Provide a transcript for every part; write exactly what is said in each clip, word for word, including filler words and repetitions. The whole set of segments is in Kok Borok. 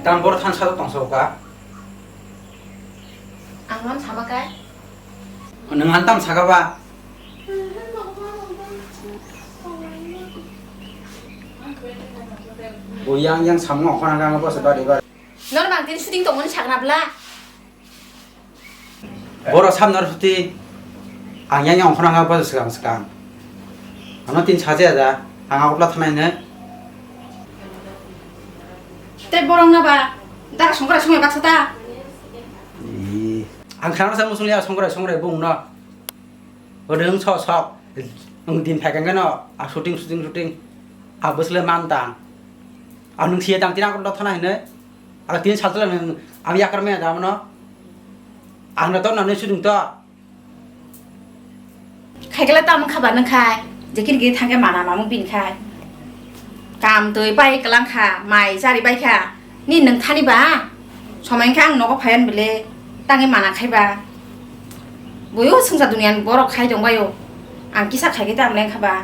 Tam boro thansa to tongsa ka. Ang non sama kai. Nang antam saka ba. Bo yang yang samung khona kang bo se bari bari. Nor bang tin shooting tongmani sakna bla. Boro samnar suti ang yang yang khona kang bo se kang se kang. Ano tin saje ada ang akla thanai ne. Te borok na ba dara songkrai songya baksa ta. Ih, ang khana sa musung ya songkrai songkrai bung no. Ode wng sok sok. Wng din phai kang no a shooting shooting shooting. A bwsle man tang. A nung siya tang tina ko thana hine. A tin sal tla nung ang yakar me da mano. Ang na to na ne shooting to. Khaikhe tamo kha ba nung khai, je kini kini thangkhe mana mamung bini khai. Kam twi pai kwlang kha, mai chari bai kha. Ni nung thani ba, somai khe ang nogo phaiyan bele, tangwi mana khai ba. Boyo swngchar duniya ni borok khai tong baio. Ang kisa khaikhe tamo leng kha ba.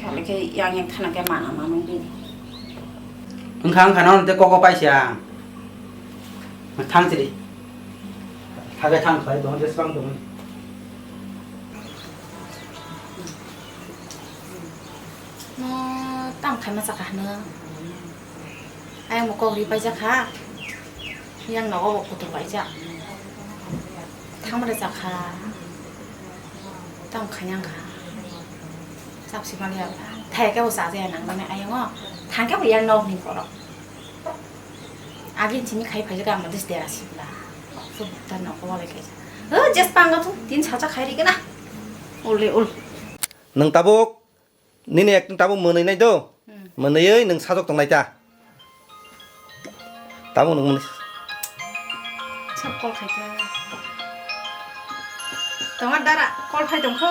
Khale khe yang yang thana khe mana mamung bini. Wngkha wngkha no te koko paisa. Thang chiri. Thagai thang khlai tong jesbang tong. No tam khai ma chakha hwno. Ayang bo kok ri paijak kha. Yang nogo bo kutung paijak. Thang mare chakha. Tam khai yang kha. Chap si mali ya. Thai khe bo cha jaya nang mane ayang o. Thang khe bo yang nok ni borok. Agin simi khai phaijak ang dis dera sibla. Sub ta nok wale kaisa. O jes pang tu tin sacha khai ri kena. Ul re ul. Nang tabuk nini acting tabuk mwnwi nai do. Hmm. Mwnwi nang sajok tong nai ta. Tabuk nang mwnwi. Sab call khai ta. Tongma dara call khai tong kho.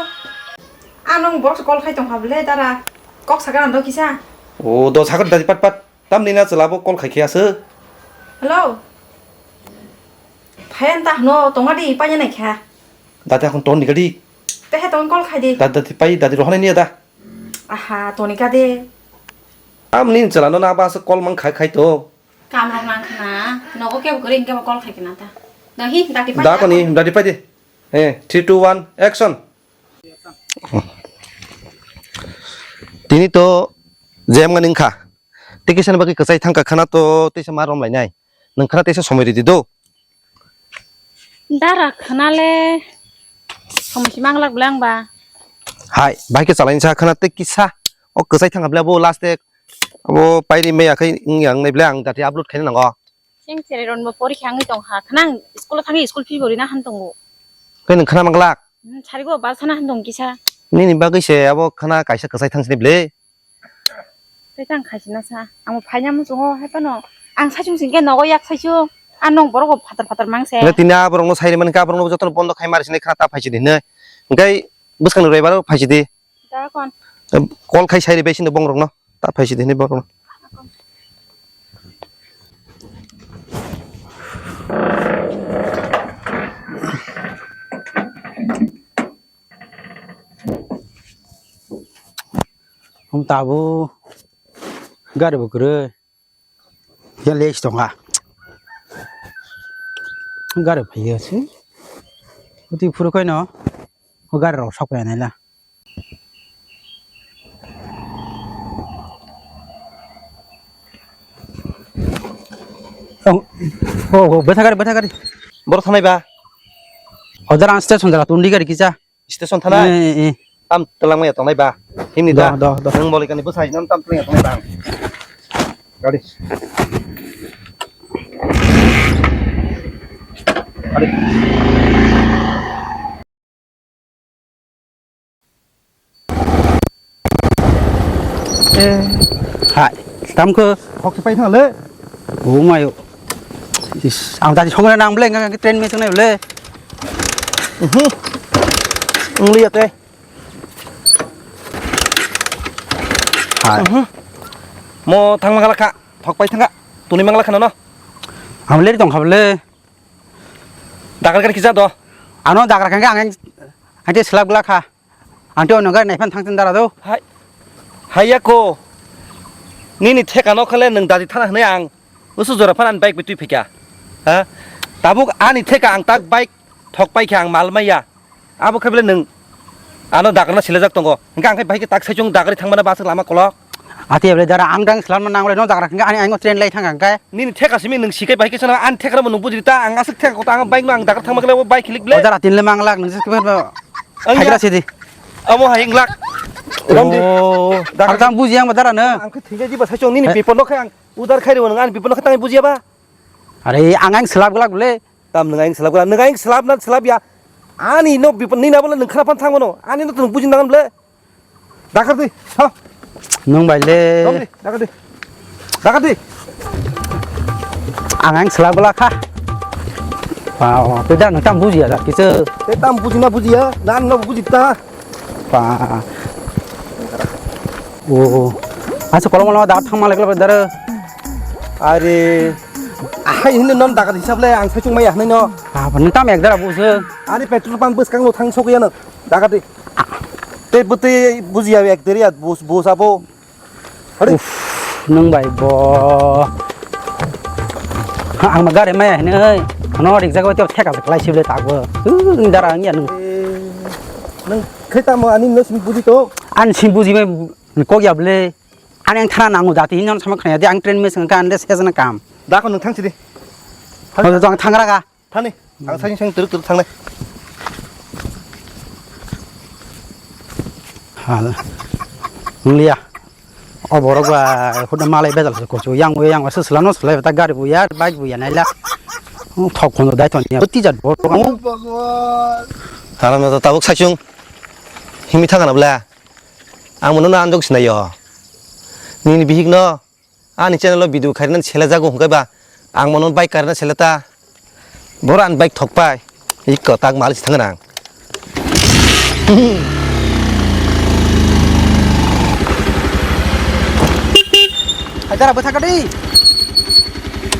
Anong box call khai tong kha bele dara. Kok sakar ando kisa. O do sakar dadi pat pat. Tamni na chwla bo call khai khe aswk. Hello. Phayan ta hwno tonga di panya nai kha. Dadi akhon ton ni gadi. Te he ton call khai di. Dadi dadi pai dadi rohonai niya da. Aha toni ka de. Tamni chwla no na ba aswk call mang khai khai to. Kam rok nang khana. Nogo kebo kwrwi hwnkhe bo call khai khna ta. Da hi dadi pai. Da koni dadi pai de. Eh three two one action. Tini to jemgani wngkha. Tei kisa ni bagwi kwchai thangkha khana to teisa ma romlainai. Nwng khana teisa somoi ridi do. Dara khana le somoi si manglak bwle ang ba. Hai, bai khe chalaini sa khana tei kisa. O kwchai thangkha bwle abo last e abo pairi maya khai wngya wngnai bwle ang dati upload khaina nango. Cheng cherai ron bo porikha wngwi tongkha. Khana ang school o thangwi school fee bo rina han tongo. Khe nwng khana manglak? Hmm, sarigo ba sana han tong kisa. Nini bagwi se abo khana kaisa kwchai thang sini bwle. Tei tang khaisina sa. Ang phaina muchungo hai phano. Ang saichung singkhe nogo yak saichung. Ang nong borok bo phatar phatar mang se. Nge tini aborok no sairi mankha aborok no joto no bondo khai mari sini khana ta phaisidi hinwi. Hwnkhe bwskang ni roibaro phaisidi. Da kon. Call khai sairi bai sini bongrok no. Ta phaisidi hinwi borok no. Hum tabo gari bo kwrwi ya lech tongha gari phaiya se uti phuru khaino o gari rok sok phai naila. Oh, oh, oh, bwtha gari, bwtha gari. Boro thanai ba? Hodar ang station jala tundi gari kisa. Station thanai? Eh, eh, eh. Tam twlangmaya tongnai ba? Himni da? Do, do, do. Nwng bolikani bwsai nam tam twlangya tongnai ba? Gari. Gari. Eh, hai, tamkhe. Hok se pai thang le. Oh mayo. Is, ang tadi songre nang ble, ngang train me tunai ble. Mhm. Ngliya te. Hai. Mhm. Mo thang mangala kha, thok pai thanga. Tuni mangala kha no. Ang le tong kha ble. Dakal kar kisa do. Ano dakal kha ang, ang te selap gla kha. Ang te ono gari naiphan thang tin dara do. Hai. Hai ya ko. Nini theka no khale nwng dadi thana hwnwi ang usu jora phano ani bike bai twi phaikha. Ha? Tabuk ani theka ang tak bike thok paikha ang mal maya. Abo khe bele nwng ano dagarna silajak tongo. Hwnkhe ang khe bahai khe tak saichung dagari thangmana bwswk lama kolok. Ati bele dara ang dang slam nang le no dagra hwnkhe ani ang train lai thang kha hwnkhe. Nini theka simi nwng sikai bahai khe sana ani theka rok nwng bujiri ta ang aswk theka kota ang bike no ang dagar thangma khe bike hilik bele. O dara tin le mang lak nwng sik ba. Ang ya. Hagra sidi. Amo hai inglak. Rom di. Oh. Dagar. Ang tang buji ang ba dara no. Ang khe thingja jiba saichung nini bipor no khe ang udar khai rw nwng ani bipor no khe tang bujiya ba. Are ang ang slap glak bele. Tam nwng ayang selap gana, nwng ayang selap na selap ya. Ani no bipon ni na bole nwng khana phan thang mano. Ani no nwng bujin nangan ble. Dakar di, ha. Nwng bai le. Dom di, dakar di. Dakar di. Ang ang selap gala kha. Wow, tu dah nwng tam buji ya, dah kichu. Te tam buji na buji ya, nan no buji ta. Pa. Oh. Asa kolom lama dak thang malek lama dara. Are. Ahai hino non dagat hisab le ang saichung maya hwnwi no. Apa nwng tam ek dara bujo. Ani petrol pump bwskang no thang sok ya no. Dagat di. Te bwtwi buji ya ek deri ya bus bus abo. Hadi. Uff, nwng bai bo. Ha, ang ma gari maya hwnwi. Ano rik jaga te theka se klai sible tak bo. Nwng dara ang ya nwng. Nwng khe tamo ani no sim buji to. An sim buji me kok ya ble. Ani ang thana nango jati hinwi sama khna ya de ang train miss ka ande sejana kam. Da ko nwng thang sidi. Ho to ang thangra ga. Thani. Ang sani sang turuk turuk thangnai. Hal. Ngliya. O borok ba huda malai bejal se kochu yang yang se selano selai ta gari bu ya bike bu ya naila. Thok kono dai ton ya. Ti jat borok. Tara na tabuk saichung. Himi thangana bla. Ang mono no anjok sinayo. Nini bihik no ani channel o video khairina sele jago hwnkhe ba ang mono bike karina sele ta. Boro ani bike thok pai. Ikko tak mali si thangna ang. Haidara bwthak di.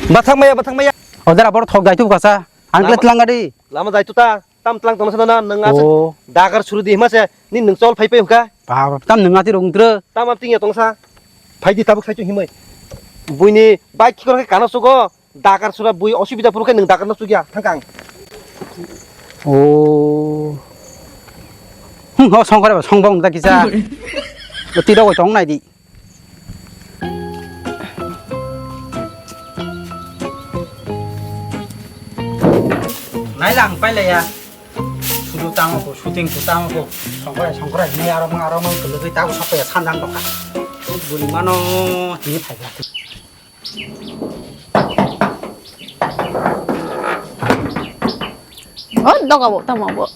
Bathak maya, bathak maya. Odara boro thok jaitu kasa. Ang kle Lama- tlang gadi. Lama jaitu ta. Tam tlang tongsa na nang asa. Oh. Dagar suru di hima se. Ni nang chol phai phai hwnkha. Ba, ba, tam nang ati rong tre. Tam am tingya tongsa. Phai di tabuk sai himai. Buini bike khikor khe kana sugo. Dagar sura bui osubida puru khe nang dagar no sugya. Thangkang. Oh. Hmm, ho song kore ba, song bong da kisa. Ti rogoi tong nai di. Nai lang pai le ya. Sudu tang ko, shooting ko tang ko. Songkrai, songkrai, ni aro mang, aro mang, tulu tui tau sapa ya sandang tongkha. Buni mano, ni phai ya. Oh, doga bo, tamo bo.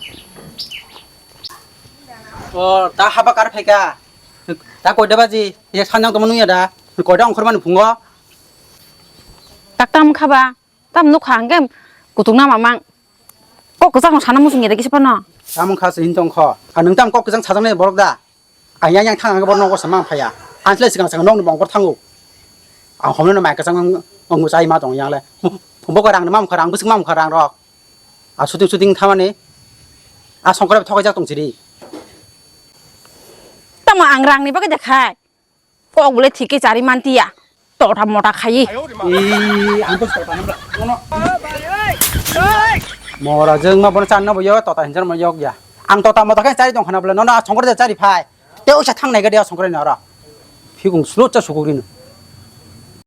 Oh, ta haba kar phai ka. Ta koida baji, ye sandang tongma nungya da. Koida ongkhor mani phungo. Tak tam khaba, tam nukha hangke kutung nama mang. Kok kwchak no sana muchung ya da kisa phano. Tamung kha se hin tong kho. A nung tam kok kwchang sajak nai borok da. Ang yang yang thang ang borok nogo samang phaya. Ang sle sikang sikang nong bongkor thango. Ang homno mai kwchang ang chai ma tong yang le. Phumbo ko rang ma mkha rang bwswk ma mkha rang rok. A shooting shooting thamani. A songkore thokjak tong chiri. Tamo ang rang ni bagwi da khai. Kok bole thik khe chari mantiya. Tota mota khayi. Ee, ang to sota nang. Kono. Mora jeng ma bono chan no bo yo tota hinjar ma yok ya. Ang tota mota khe chari tong khana bole nono songkore chari phai. Te usa thang nai ga de songkore nora. Phikung slo cha sukuri no.